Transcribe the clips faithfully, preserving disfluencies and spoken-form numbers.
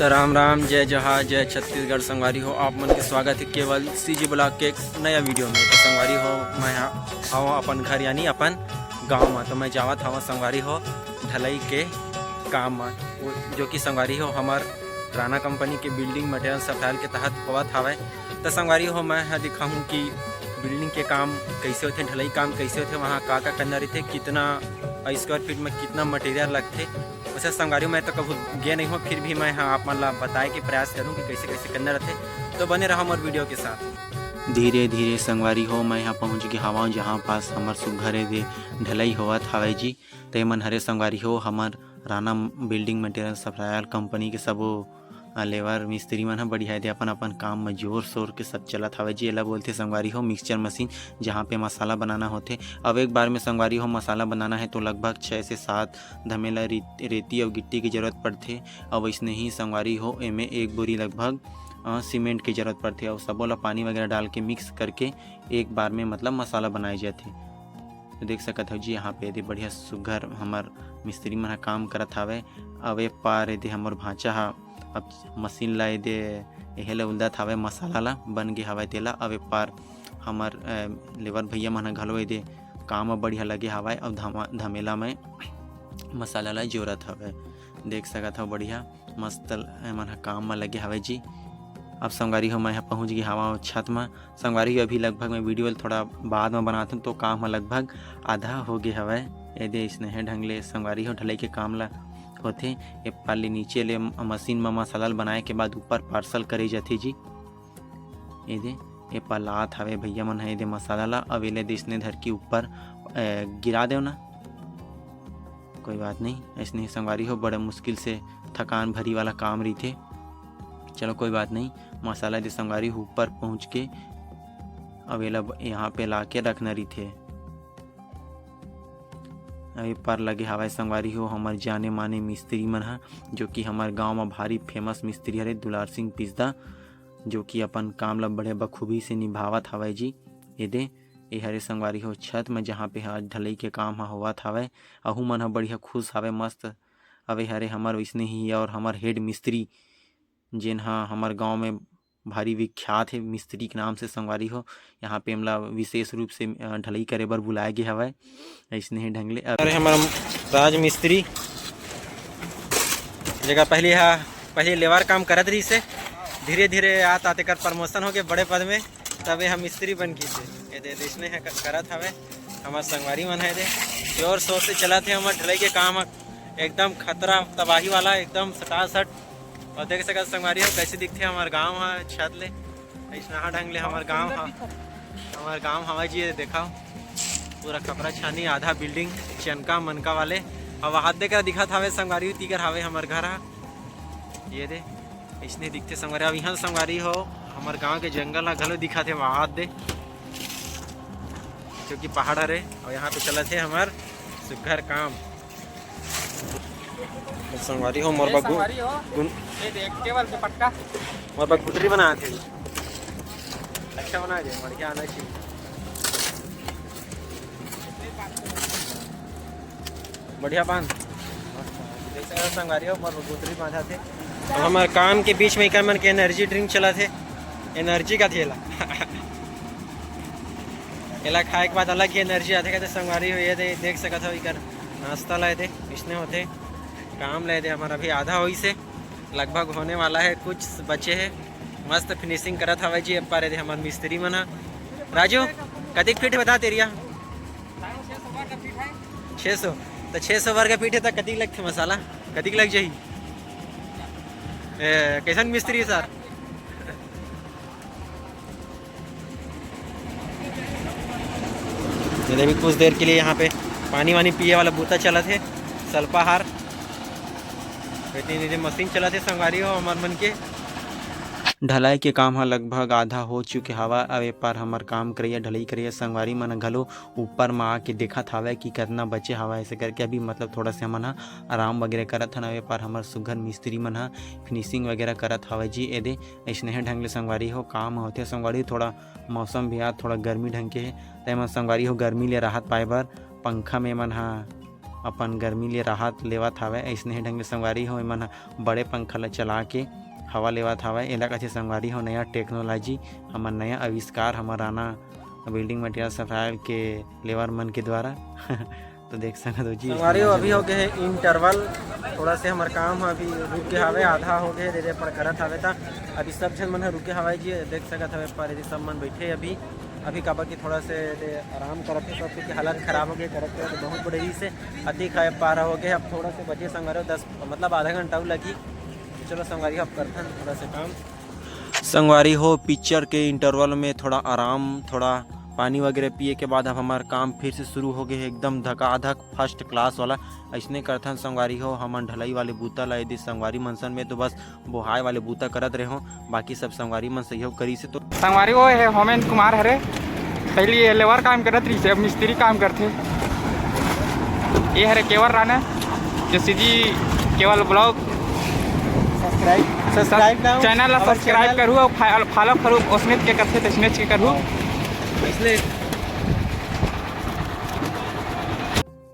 राम राम, जय जोहार, जय छत्तीसगढ़। संगवारी हो, आप मन के स्वागत हे केवल CG vlog के एक नया video में। तो संगवारी हो, मैं हा-, हवं अपन घर यानी अपन गांव में। तो मैं जावत हवं संगवारी हो ढलई के काम में, वो जो कि संगवारी हो हमर राणा company के building material supplier के तहत होवत हावय। तो संगवारी हो, मैं हा दिखाहूं कि building के काम कैसे होथे, ढलई काम कैसे होथे, वहाँ का का करना रहथे, कितना square feet में कितना material लगथे। वैसे संगवारी हो, मैं तो कभू गे नहीं हूँ, फिर भी मैं हा आप मन ला बताए के प्रयास करूँ कि कैसे कैसे करना रहथे। तो बने रहो हमर video के साथ। धीरे धीरे संगवारी हो, मैं हा पहुँच गे हावं, जहाँ पास हमर सुग्घर एदे ढलई होवत हावय जी। ते मन हरे संगवारी हो, हमर Rana building material supplier company के सबो, अ, labour मिस्त्री मन ह बढ़िया एदे अपन अपन काम म जोर शोर के सब चलत हावय जी। एला बोलथे संगवारी हो mixture machine, जहाँ पे मसाला बनाना होथे। अब एक बार में संगवारी हो मसाला बनाना है तो लगभग छः से सात धमेला रे-, रेती अउ गिट्टी की जरूरत पड़थे। अब वैसने ही संगवारी हो एमे एक बोरी लगभग, अ, सीमेंट की जरूरत पड़थे अउ सबो ला पानी वगैरह डाल के mix करके एक बार में मतलब मसाला बनाए जाथे। तो देख सकत हव जी, यहाँ पे एदे बढ़िया सुग्घर हमर मिस्त्री मन ह काम करत हावय। अब ए पार एदे हमर भांचा ह अब मशीन ला एदे एहे ला उलदत हावय, मसाला ला बन गे हावय तेला। अब ए पार हमर, अ, labour भैया मन ह घलो एदे काम म बढ़िया लगे हावय। अब धमा-, धमेला में मसाला ला जोरत हावय। देख सकत हव बढ़िया मस्त ल-, एमन ह काम म लगे हावय जी। अब संगवारी हो, मैं ह पहुँच गे हावं छत म। संगवारी हो, अभी लगभग मैं video ल थोड़ा बाद म बनाथन, तो काम ह लगभग आधा हो गे हवय। एदे अइसने हे ढंग ले संगवारी हो ढलई के काम ल होथे। ए पार ले नीचे ले म-, मशीन म मसाला ल बनाए के बाद ऊपर parcel करे जाथे जी। एदे, ए पार लात हावे भैया मन ह एदे मसाला ल। अब एला अइसने धर के ऊपर, अ, गिरा देव ना। कोई बात नहीं, अइसने ही संगवारी हो, बड़ा मुश्किल से थकान भरी वाला काम रहिथे। चलो कोई बात नहीं, मसाला दे संगवारी हो ऊपर पहुँच के अब एला ब-, यहाँ पे लाके रखना रहिथे। अब ए पार लगे हावय संगवारी हो हमर जाने माने मिस्त्री मन ह, जो कि हमर गांव म भारी famous मिस्त्री हरे दुलार सिंह पिसदा, जो कि अपन काम ल बड़े बखूबी से निभावत हावय जी। एदे, ए हरे संगवारी हो छत म, जहाँ पे आज ढलई के काम ह होवत हावय। अहू मन ह बढ़िया खुश हावय, मस्त। अब ए हरे हमर वैसने ही और हमर head मिस्त्री, जेन ह हमर गांव में भारी विख्यात हे मिस्त्री के नाम से संगवारी हो। यहाँ पे हमला विशेष रूप से, अ, ढलई करे बर बुलाए गे हवय। अइसने ही ढंग ले अरे हमर राज मिस्त्री, जेकर पहली हा, पहली labour काम करत रहिस हे, धीरे धीरे आत आत एकर promotion होके बड़े पद में, तब ए हा मिस्त्री बन गिस हे। एदे, एदे अइसने ह क-, करत हवे। हमर संगवारी मन ह एदे जोर शोर से चलत हे हमर ढलई के काम ह, एकदम खतरा तबाही वाला, एकदम सटासट। अउ देख सकत संगवारी हो, कैसे दिखथे हमर गांव ह छत ले। अइसना ढंग ले हमर गांव ह, हमर गांव हवय जी, ये देखव, पूरा खपरा छानी, आधा building चनका मनका वाले। अब हाथ दे कर दिखत हवे संगवारी हो, तीकर हवे हमर घर ह। ये दे, अइसने दिखथे संगवारी। अब इहाँ संगवारी हो, हमर गांव के जंगल ह घलो दिखत हे, वहाद दे, जो कि पहाड़ हरे। अउ यहाँ पे चलत हे हमर सुग्घर काम। तो संगवारी हो, मोर ये बा गु-, संगवारी हो, गुन-, ये देख, टेबल के पट्टा। मोर बा गुटरी बना थे। अच्छा बना दे, बढ़िया आना चाहिए। बढ़िया पान। जैसे संगवारी हो, मोर गुटरी बांधा थे। तो हमारे काम के बीच में इकर मन के energy drink चला थे, energy का थेला। एला खाए के बाद अलग ही energy आथे। कहते संगवारी हो, ये दे, देख सकत हो, इकर नाश्ता लाए थे, इसने होते काम लाए थे। हमारा अभी आधा होइस हे, लगभग होने वाला है, कुछ बचे हैं। मस्त finishing करत हवय जी, अब पारे दे हमर मिस्त्री मन ह। राजू, कतिक फीट बता तेरिया? छः सौ। तो छः सौ वर्ग फीट है, तो कतिक लगथे मसाला? कतिक लग जाही? ए, कैसन मिस्त्री है सर? ये देखिए, कुछ देर के लिए यहाँ पे पानी वानी पिए वाला बूता चलत हे, सल्पाहार। इतनी नीचे मशीन चलत हे, संगवारी हो, हमर मन के। ढलाई के काम ह लगभग आधा हो चुके हवय। अब ए पार हमर काम करइया, ढलई करइया संगवारी मन घलो ऊपर म आके देखत हावय कि कतना बचे हावय। ऐसे करके अभी मतलब थोड़ा से हमन ह आराम वगैरह करत हन। अब ए पार हमर सुघर मिस्त्री मन ह finishing वगैरह करत हावय जी। एदे अइसने ढंग ले संगवारी हो काम होथे। संगवारी थोड़ा मौसम भी आज थोड़ा गर्मी ढंग के हे, त एमन संगवारी हो गर्मी ले राहत पाए बर पंखा में एमन ह अपन गर्मी ले राहत लेवत हावय। अइसने ही ढंग ले संगवारी हो, एमन ह बड़े पंखा ल चला के हवा लेवत हावय। एला कथे संगवारी हो नया टेक्नोलॉजी, हमर नया आविष्कार, हमर राना बिल्डिंग मटेरियल सप्लायर के लेबर मन के द्वारा। तो देख सकत हो जी, संगवारी हो, अभी हो गए है इंटरवल, थोड़ा से हमर काम ह अभी रुक के हावे, आधा हो गए, दे दे पर करत हावे ता अभी सब झन मन ह रुके हावे जी। देख सकत हवे पर यदि सब मन बैठे अभी, अभी काबर कि थोड़ा से दे आराम करत हे सब, क्योंकि हालत खराब हो गए करत करत बहुत बड़े रही से अति खाए पारा हो गए। अब थोड़ा से बचे संगवारी हो, दस मतलब आधा घंटा अउ लगी। तो चलो संगवारी हो, अब करथन थोड़ा से काम। संगवारी हो, पिक्चर के इंटरवल में थोड़ा आराम, थोड़ा पानी वगैरह पिए के बाद अब हमार काम फिर से शुरू हो गए है, एकदम धकाधक फर्स्ट क्लास वाला। अइसने करथन संगवारी हो, हमन ढलई वाले बूता ला यदि संगवारी मनसन में तो बस बोहाय वाले बूता करत रहे हो, बाकी सब संगवारी मन सहयोग करी से। तो संगवारी हो, ये होमेन कुमार हरे, पहली ये लेबर काम करत रही से, अब मिस्त्री काम करथे। ये हरे केवल राना, जो सीजी केवल ब्लॉग। सब्सक्राइब, सब्सक्राइब नाउ, चैनल ला सब्सक्राइब करू और फा-, फॉलो करू, ओसनेच के करथे तइसनेच के करू। इसलिए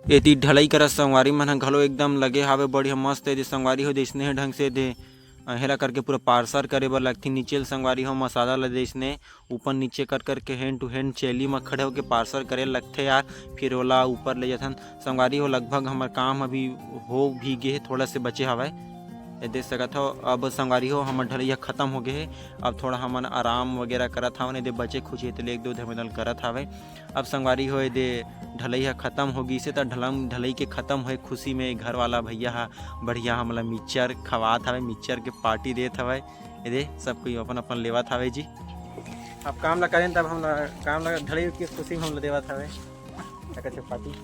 एती ढलई करत संगवारी मन ह घलो एकदम लगे हावे, बढ़िया मस्त। एती संगवारी हो, जइसने ढंग से दे अहेला करके पूरा पार्सल करे बर लगथे। नीचे ल संगवारी हो मसाला ल जइसने ऊपर नीचे कर करके hand to hand चैली म खड़े होके पार्सल करे लगथे यार। फिर ओला ऊपर ले जाथन संगवारी हो। लगभग हमर काम अभी हो भी गे हे, थोड़ा से बचे हवय। ये देख सकत हो, अब संगवारी हो हमर ढलैया खत्म हो गे हे। अब थोड़ा हमन आराम वगैरह करत हवन, एदे बचे खुचे तेले एक दो धमेदल करत हवय। अब संगवारी हो, एदे ढलई ह खत्म हो गिस हे, त ढलम-, ढलई के खत्म होए खुशी में घर वाला भैया ह बढ़िया हमला मिक्सचर खवात हवे, मिक्सचर के पार्टी देत हवे। एदे सब कोई अपन अपन लेवत हवे जी। अब काम ला करेन, तब हमला काम ला ढलई के खुशी में हमला देवत हवे। का कथे पार्टी?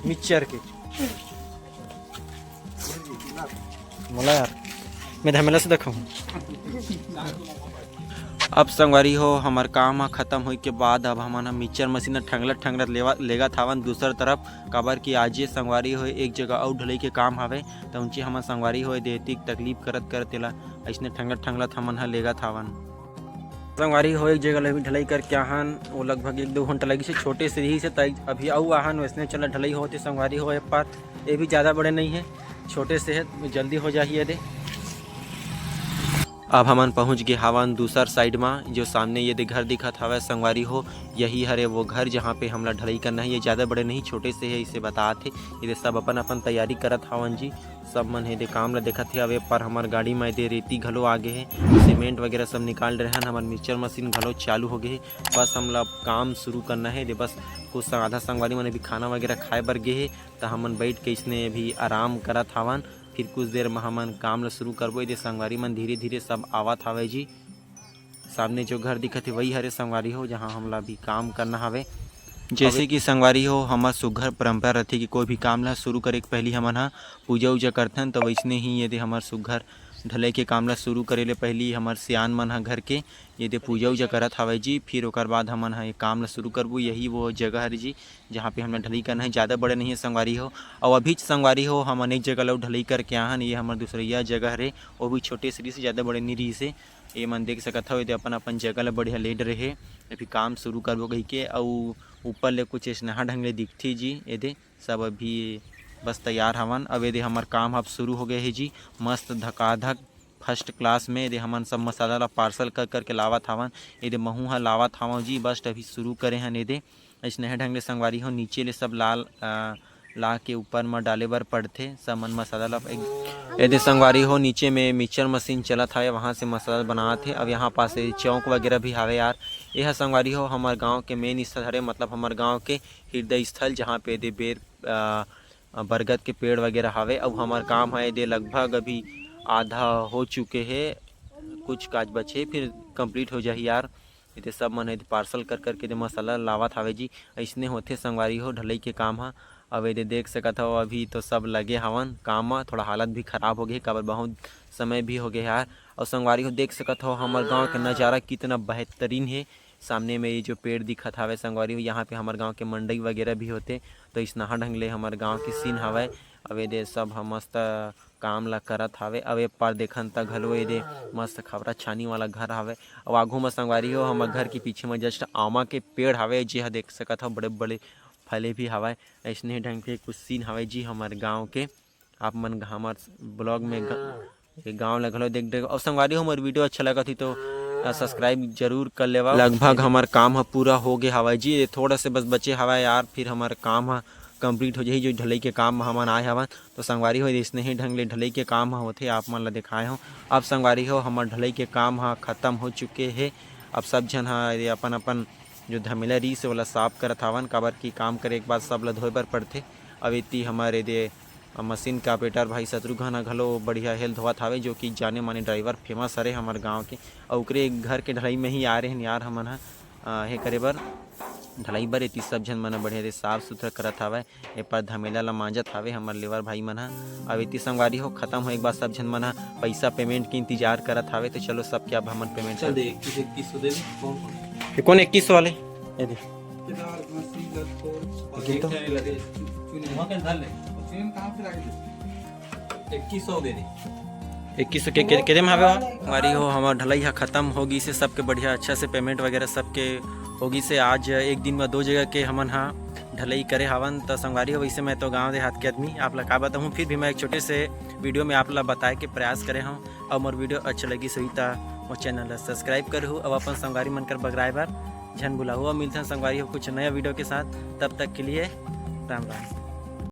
मिक्सचर के। मोला यार, मैं धमेला से देखा हूँ। अब संगवारी हो, हमर काम ह खत्म होए के बाद अब हमन ह मिक्सचर मशीन ल ठंगलत ठंगलत लेवा, लेगत हावन दूसर तरफ, काबर कि आज ये संगवारी हो एक जगह अउ ढलई के काम हवे, त उनचे हमन संगवारी हो देतिक तकलीफ करत करत तेला अइसने ठंगलत ठंगलत हमन ह लेगत हावन। संगवारी हो एक जगह ले भी ढलई करके आहन, वो लगभग एक दो घंटा लगिस हे, छोटे से रहिस हे, त अभी अउ आहन, वैसने चला ढलई होत हे संगवारी हो। एक पार ये भी ज़्यादा बड़े नहीं है, छोटे से है, जल्दी हो जाही एदे। अब हमन पहुंच गे हावन दूसर साइड मा, जो सामने ये दे घर दिखत हवय संगवारी हो, यही हरे वो घर जहाँ पे हमला ढलई करना है। ये ज़्यादा बड़े नहीं, छोटे से है, इसे बतात हे। ये दे सब अपन अपन तैयारी करत हावन जी, सब मन हे दे काम ला देखत हे। अब ए पार हमर गाड़ी मा ये दे रेती घलो आ गे हे, सीमेंट वगैरह सब निकाल रहे हन। हमर मिक्सचर मशीन घलो चालू हो गे हे, बस हमला अब काम शुरू करना है। दे बस कुछ आधा संगवारी मन अभी खाना वगैरह खाए बर गे हे, त हमन बैठ के इसने अभी आराम करत हावन। फिर कुछ देर म हमन काम ल शुरू करबो। एदे संगवारी मन धीरे-धीरे सब आवत हावय जी। सामने जो घर दिखत हे, वही हरे संगवारी हो, जहाँ हमला अभी काम करना हावे। जैसे अभी कि संगवारी हो, हमर सुघ्घर परंपरा रथे कि कोई भी काम ल शुरू करे के पहिली हमन ह पूजा-उजा करथन, त वैसने ही एदे हमर सुघ्घर ढलई के काम ल शुरू करे ले पहिली हमर सियान मन ह घर के एदे पूजा-उजा करत हावय जी। फिर ओकर बाद हमन ह ये काम ल शुरू करबो। यही वो जगह हरे जी, जहाँ पे हमला ढलई करना है। ज़्यादा बड़े नहीं है संगवारी हो। अउ अभी संगवारी हो, हमन एक जगह ल ढलई करके आहन। ये हमर दूसरैया जगह हरे, वो भी छोटे से रहिस हे, ज़्यादा बड़े नहीं रहिस हे। ये मन देख सकत हव, एदे अपन अपन जगह ल बढ़िया ले डरे हे। अभी काम शुरू करबो कहिके। अउ ऊपर ले कुछ अइसनहा ढंग ले दिखथे जी। एदे सब अभी बस तैयार हवन। अब एदे हमर काम अब शुरू हो गए हे जी, मस्त धकाधक फर्स्ट क्लास में। एदे हमन सब मसाला ला पार्सल कर करके लावत हावन। एदे महू ह लावत हावं जी, बस अभी शुरू करे हन। एदे अइसने ढंग ले संगवारी हो, नीचे ले सब लाल, अ, ला के ऊपर म डाले बर पड़थे। सब मन मसाला ला एक, एदे संगवारी हो, नीचे में मिक्सचर मशीन चलत हावे, वहाँ से मसाला बनात हे। अब यहाँ पास ये चौक वगैरह भी हावे यार। ये ह संगवारी हो, हमर गांव के मेन स्थल हरे, मतलब हमर गांव के हृदय स्थल, जहाँ पे एदे बेर, अ, बरगद के पेड़ वगैरह हावे। अउ हमर काम ह एदे लगभग अभी आधा हो चुके हे, कुछ काज बचे, फिर कंप्लीट हो जाही यार। एदे सब मन एदे पार्सल कर करके एदे मसाला लावत हावे जी। अइसने होथे संगवारी हो ढलई के काम ह। अब एदे देख सकत हव, अभी तो सब लगे हवन काम म। थोड़ा हालत भी खराब हो गे हे, काबर बहुत समय भी हो गे हे यार। अउ संगवारी हो देख सकत हव, हमर गांव के नजारा कितना बेहतरीन हे। सामने में ये जो पेड़ दिखत हावे संगवारी हो, यहाँ पे हमर गांव के मंडई वगैरह भी होथे। तो अइसनहा ढंग ले हमर गांव के सीन हावय। अब एदे सब ह मस्त काम ला करत हावे। अब ए पार देखन त घलो एदे मस्त खपरा छानी वाला घर हावे। अउ आघू म संगवारी हो, हमर घर के पीछे म just आमा के पेड़ हावे, जे ह देख सकत हव बड़े-बड़े हले भी हवय। अइसने ढंग के कुछ सीन हवय जी हमर गांव के। आप मन हमर ब्लॉग में ग- ये गांव ला घलो देख देख। और संगवारी हो, मोर वीडियो अच्छा लगत ही तो सब्सक्राइब जरूर कर लेवा। लगभग हमर काम ह पूरा हो गे हवय जी, ये थोड़ा से बस बचे हवय यार, फिर हमर काम ह कंप्लीट हो जाही, जो ढलई के काम म हमन आए हवन। तो संगवारी हो, अइसने ही ढंग ले ढलई के काम ह होथे, आप मन ला दिखाए हो। अब संगवारी हो, हमर ढलई के काम ह खत्म हो चुके हे। अब सब झन ह ये अपन अपन जो धमेला रहिस हे, ओला साफ करत हावन, काबर कि काम करे के बाद सब ला धोए बर पड़थे। अब एती हमर एदे मशीन के ऑपरेटर भाई शत्रुघ्न ह घलो बढ़िया हेल धोवत हावे, जो कि जाने माने ड्राइवर फेमस हरे हमर गांव के। अउ ओकरे घर के ढलई में ही आ रहे हन यार हमन ह, अ, हे करे बर, ढलई बर। एती सब झन मन ह बढ़िया से साफ सुथरा करत हावय। ए पर धमेला ला मांजत हावे हमर लेबर भाई मन ह। अब एती संगवारी हो, खत्म होए के बाद सब झन मन ह पैसा पेमेंट के इंतजार करत हावे। तो चलो सबके अब हमन पेमेंट चल कर दे, इक्कीस, इक्कीस सौ दे दे। कौन, कौन? ये कौन इक्कीस सौ वाले? ये दे। केदार घासी का छोड़। और कितना? एक चैनल दे, चु-, चुने। वहाँ के धर ले। और चुने कहाँ पे रख दे? इक्कीस सौ दे दे। इक्कीस सौ के, के, के दे में हवे हो? संगवारी हो, हमर ढलई ह खत्म हो गिस हे, सबके बढ़िया अच्छा से पेमेंट वगैरह सबके हो गिस हे। आज एक दिन में दो जगह के हमन ह ढलई करे हावन। त संगवारी हो, वैसे मैं तो गांव देहात के आदमी, आप ला का बताहूँ, फिर भी मैं एक छोटे से वीडियो में आप ला बताए के प्रयास करे हूँ। और मोर वीडियो अच्छा लगिस होही त मोर चैनल ला सब्सक्राइब करहू, और अपन संगवारी मन कर बगराए बर झन भुलाहू। और मिलथन संगवारी हो कुछ नया वीडियो के साथ, तब तक के लिए राम राम।